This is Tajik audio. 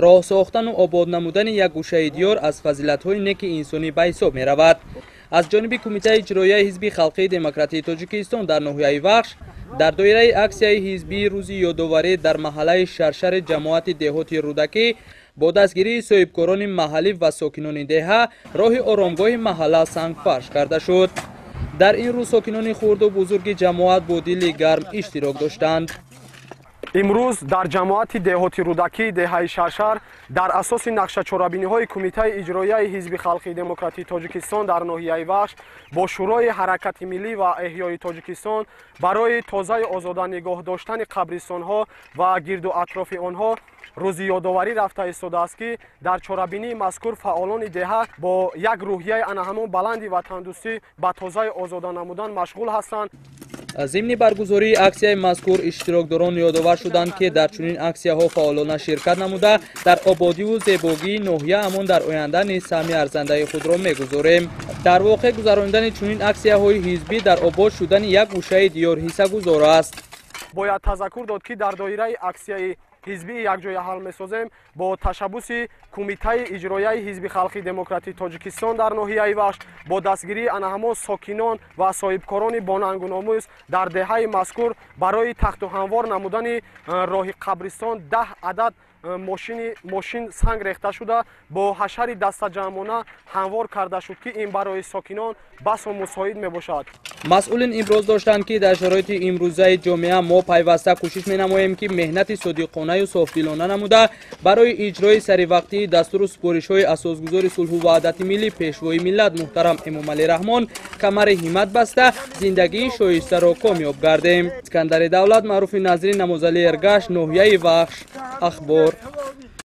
Роҳ сохтану обод намудани як гӯшаи диёр аз фазилатҳои неки инсонӣ ба ҳисоб меравад. Аз ҷониби Кумитаи иҷроияи Ҳизби халқии демократии Тоҷикистон дар ноҳияи Вахш дар доираи аксияи ҳизбии рӯзи ёдоварӣ дар маҳаллаи Шаршари ҷамоати деҳоти Рӯдакӣ бо дастгирии соҳибкорони маҳаллӣ ва сокинони деҳа роҳи оромгоҳи маҳалла сангфарш карда шуд. Дар ин рӯз сокинони хурду бузурги ҷамоат бо дили гарм иштирок доштанд. Имрӯз дар ҷамоати деҳоти Рӯдакӣ, деҳаи Шаршар, дар асоси нақшачорабиниҳои Кумитаи иҷроияи Ҳизби халқии демократии Тоҷикистон дар ноҳияи Вахш бо Шӯрои ҳаракати миллӣ ва эҳёи Тоҷикистон барои тозаю озода нигоҳ доштани қабристонҳо ва гирду атрофи онҳо рӯзи ёдоварӣ рафта истодааст, ки дар чорабинии мазкур фаъолони деҳа бо як рӯҳияи ана ҳамон баланди ватандӯстӣ ба тозаю озода намудан машғул ҳастанд. Зимни баргузории аксияи мазкур иштирокдорон ёдовар шуданд, ки дар чунин аксияҳо фаъолона ширкат намуда, дар ободиву зебогии ноҳияамон дар оянда низ саҳми арзандаи худро мегузорем. Дар воқеъ, гузаронидани чунин аксияҳои ҳизбӣ дар обод шудани як гӯшаи диёр ҳиссагузор аст. Бояд тазаккур дод, ки дар доираи аксияи ҳизбии «Якҷоя ҳал месозем» бо ташаббуси Кумитаи иҷроияи Ҳизби халқии демократии Тоҷикистон дар ноҳияи Вахш бо дастгирии ана ҳамон сокинон ва соҳибкорони бонангу номус дар деҳаи мазкур барои тахту ҳамвор намудани роҳи қабристон 10 адад мошин санг рехта шуда, бо ҳашари дастаҷамъона ҳамвор карда шуд, ки ин барои сокинон басо мусоид мебошад. Масъулин имроз доштанд, ки дар шароити имрӯзаи ҷомеа мо пайваста кӯшиш менамоем, ки меҳнати содиқонаю софдилона намуда, барои иҷрои саривақтии дастуру супоришҳои асосгузори сулҳу ваҳдати миллӣ, Пешвои миллат муҳтарам Эмомалӣ Раҳмон камари ҳиммат баста, зиндагии шоистаро комёб гардем. Искандари Давлат, Маъруфи Назрин, Намозали Эргаш, ноҳияи Вахш, Ахбор.